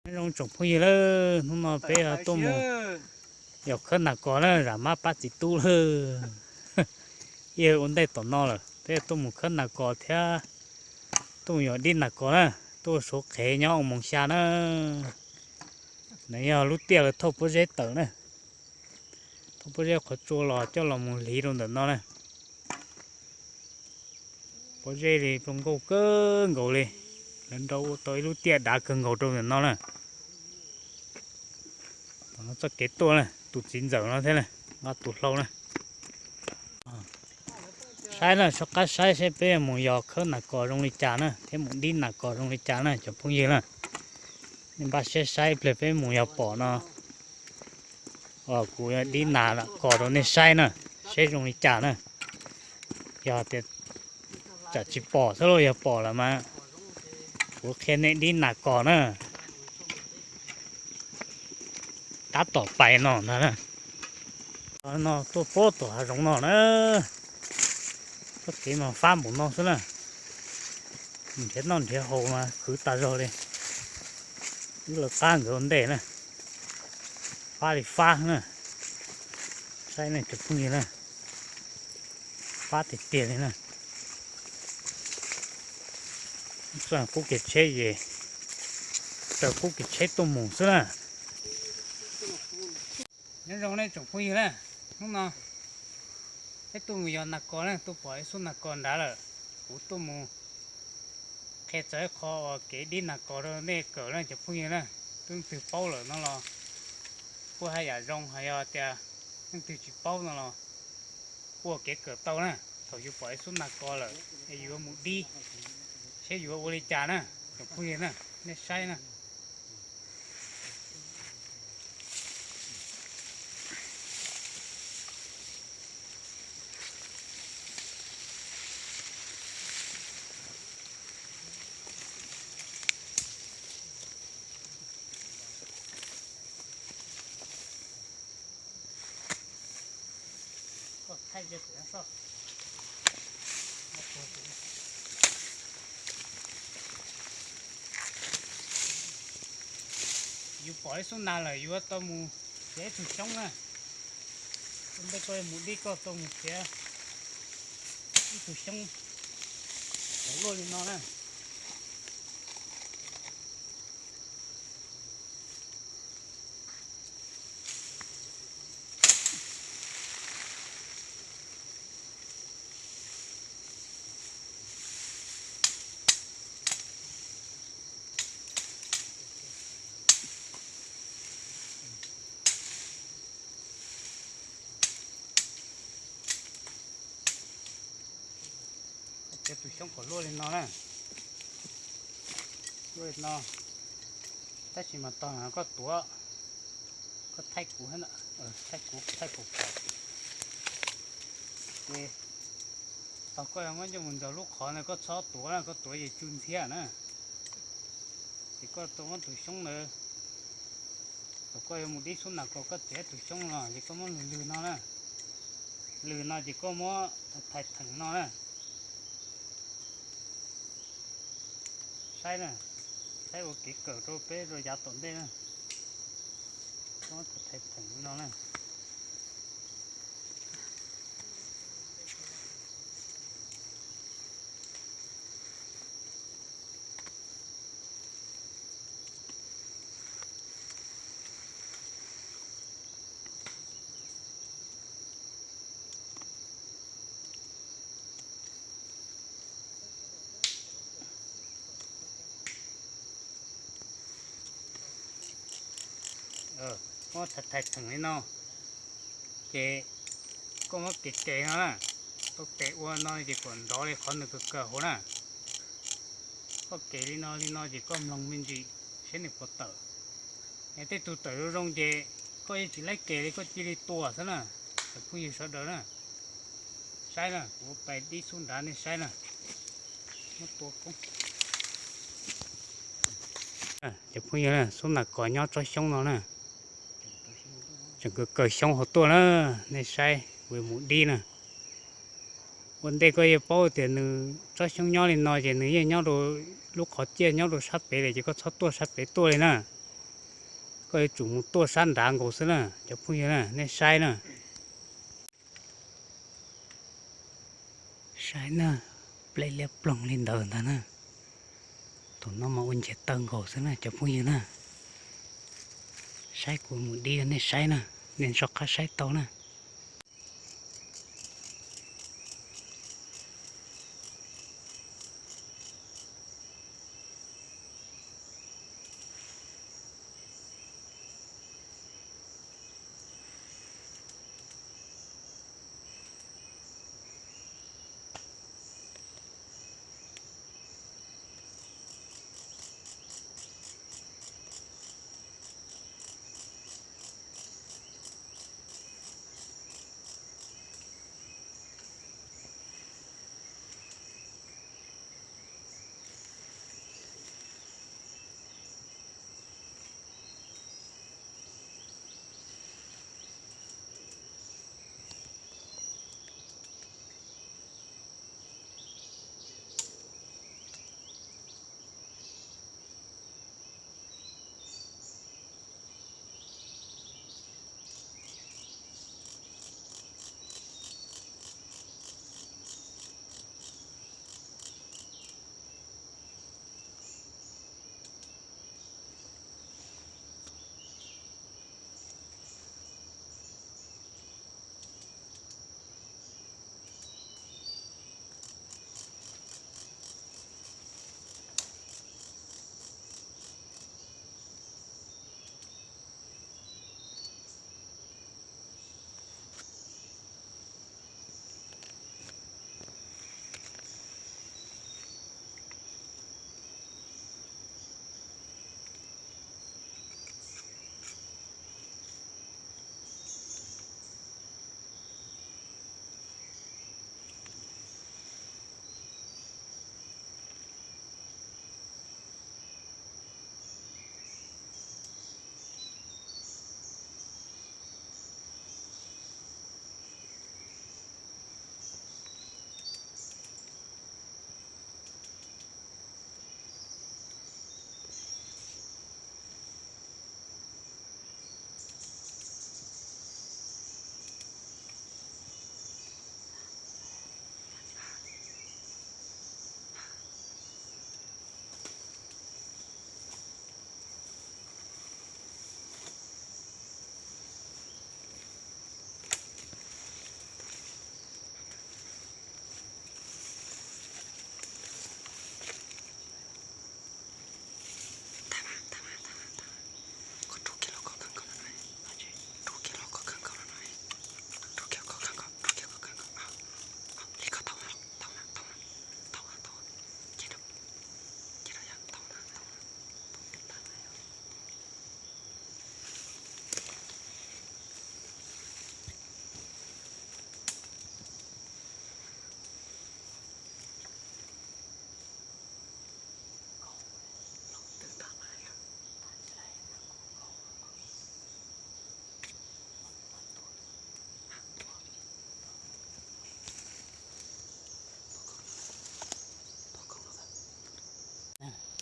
Nyob zoo tsoom phooj ywg lawm, hnub no peb tuaj mus yos khawb nas kos na, zam mab pab txiv tub lawm. Ib yawg ua ntej tom no lawm, peb tuaj mus khawb nas kos thiab tuaj mus yos dib nas kos na, tuaj ua suav qhev nyob ua moos xya na. Nws yog lub tiaj lawv thauj pob zeb tawm na, thauj pob zeb qhov tsua los coj los mus hliv rau ntawm no na. Pob zeb li zoo nkauj kawg nkaus li, lawv nrau ua tau ib lub tiaj dav kawg nkaus rau ntawm no na. Txoj kev tuaj na, tus txiv ntxawm no thiab na, nqa tus hlau na. Saib na, soj qab saib saib peb mus yos khawb nas kos zoo li cas na, thiab mus dib nas kos zoo li cas na cov phooj ywg na. Nej npaj siab saib ib pliag peb mus yog pom no. Kuv dib nas kos rau nej saib na, saib zoo li cas na. Yog tias tsam tsis pom xwb lauj, yog pom lawm mas kuv qhia nej dib nas kos na. Tab tom pais no ntag na. No tuaj puag tom hav zoov no na. Txoj kev mas fab npaum no xwb na. Nrhiav noj nrhiav haus mas khwv tas zog li. Wb lawv qab nkawd ua ntej na. Fab li fab na. Saib nej cov phooj ywg na. Fab tiag tiag li na. Txoj qub kev tsheb es raws qub kev tsheb tuaj mus xwb na. Nyob zoo nej tsoom phooj ywg na, hnub no peb tuaj mus yos nas kos na, tuaj pom ib xub nas kos nrad lawm. Kuv tuaj mus qhia txawv qho uas kev dib nas kos rau nej kawm na cov phooj ywg na. Twb leej twg paub lawm no los kuj haj yam zoo, ho yog tias leej twg tsis paub no los kuj ua kev kawm tau na. Thaum yus pom ib xub nas kos lawm es yuav mus dib, seb yuav ua li cas na, cov phooj ywg na, nej saib na. Yus pom ib xub nas lawm yuav tau mus txiav ib tug xyoob na. Ua ntej koj mus dib koj tau mus txiav ib tug xyoob kom luaj li no na. Txiav tus xyoob kom luaj li no na. Luaj li no. Tab sis mas tog koj tuav, koj thaij kuv, thaij kuv, thaij kuv pom. Ces tog koj muab coj mus ntsaws lub qhov ntawd, koj txhob tuav na, koj tuav ces tsw ntxhiab na. Ces koj tau muab tus xyoob ntawd, thaum koj yuav mus dib xub nas kos koj txiav tus xyoob no ces koj muab lwg lwg no na. Lwg no ces koj muab thais theem no na. Saib na, saib ua kev kawm rau peb rau yav tom ntej na. Koj muab thais theem no na. Koj thais theem li no, ces koj muab kev kev no na, tau tes ua no ces kom nrov li qhov nws kawg kawg hauv na. Koj kev li no li no ces koj mloog me ntsis seb nws puas tawm. Es tej tug tawm zoo zoo ces koj yeej tsis laib kev li, koj cia li tua xwb na, cov phooj ywg sawv daws na. Saib na, kuv pais dib xub nrad nej saib na. Cov phooj ywg, xub nas kos nyob tsob xyoob no na, tseem kaw kaw xyoob hauv tuaj na, nej saib, kuv mus dib na. Ua ntej koj yeej paub tias nws tsob xyoob nyob li no ces nws yeej nyob rau lub qhov ciaj nyob rau sab pem lawm ces koj txhob tuaj sab pem tuaj li na. Koj yuav tsum mus tuaj sab nrad nkaus xwb na cov phooj ywg na, nej saib na. Saib na, plej liab ploog li ntawd ntag na. Thaum no mas ua nchias taw nkaus xwb na cov phooj ywg na. Saib kuv mus dib nej saib na, nej nco qab saib tau na.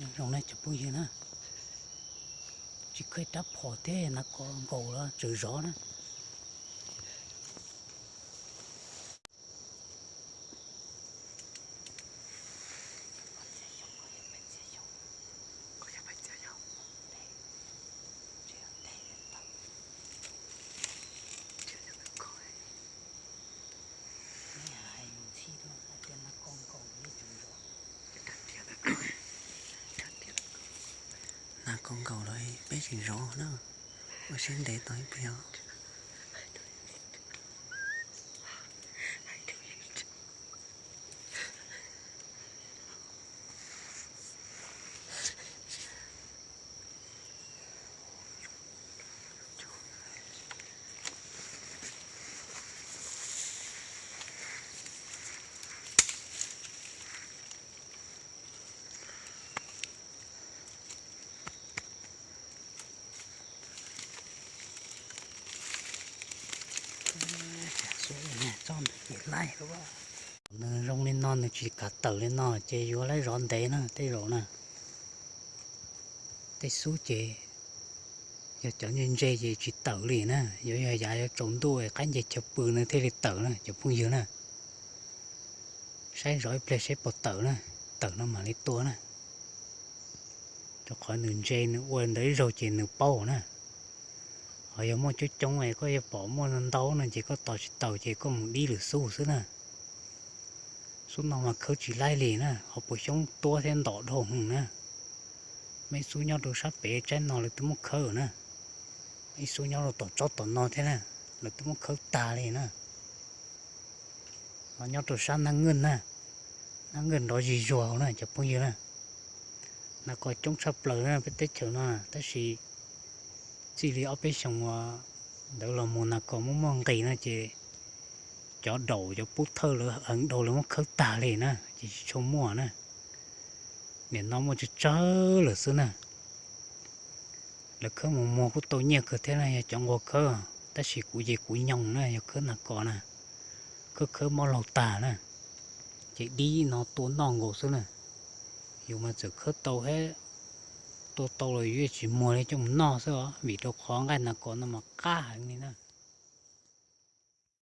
Nyob zoo na cov phooj ywg na, tsis kheev rab phom thiab nas kos nkaus los tseem zov na. Nas kos nkaus los peb tseem zov na, ua siab ntev tau ib pliag. Nws zoo li no nws tsis kam tawm li no ces yuav laib zov ntev na tej zaum na. Tej xub ces Yog cov ntse ntse ces tsis tawm li na, yuav yog yav yuav tsaus ntuj qaib nce chaw pw no thiaj li tawm na cov phooj ywg na. Saib zov ib pliag saib puas tawm na, tawm no mam li tua na. Rau qhov nws ntse nws ua ntawd ib zaug ces nws paub na. Ho yog muaj coob coob es koj yuav pom muaj ntau no ces koj tos tsis taus ces koj mus dib lwm xub xwb na. Xub no mas khawb tsis laib li na, ho puas xyoob tuab thiab ntom dhau hwv na. Muaj ib xub nyob rau sab pem tsaib no lawv twb muab khawb na. Ib xub nyob rau tom tsob tom no thiab na, lawv twb muab khawb tag li na. Ho nyob rau sab Naj Nkeej na, Naj Nkeej nrov zis zuag na cov phooj ywg na. Nas kos coob tshaj plaws na peb teb chaws no, tab sis txij li ob peb xyoos ntawd los mus nas kos muaj muaj nqis no ces cov daum cov pub thawj lawv heev dhau lawv muab khawb tag li na ces tsis tshua muaj na. Nim no muaj tsawg tsawg lawm xwb na. Lawv khawb mus muag kuj tau nyiaj kawg thiab na yog cov nquag khawb, tab sis kuv ces kuv nyoos na yog khawb nas kos na, khawb khawb mob laug tag na, ces dib no tua noj nkaus xwb na. Yus mas txawm khawb tau thiab tua tau los yus yeej tsis muag li coj mus noj xwb os, vim rau qhov nqaij nas kos no mas qab heev li na.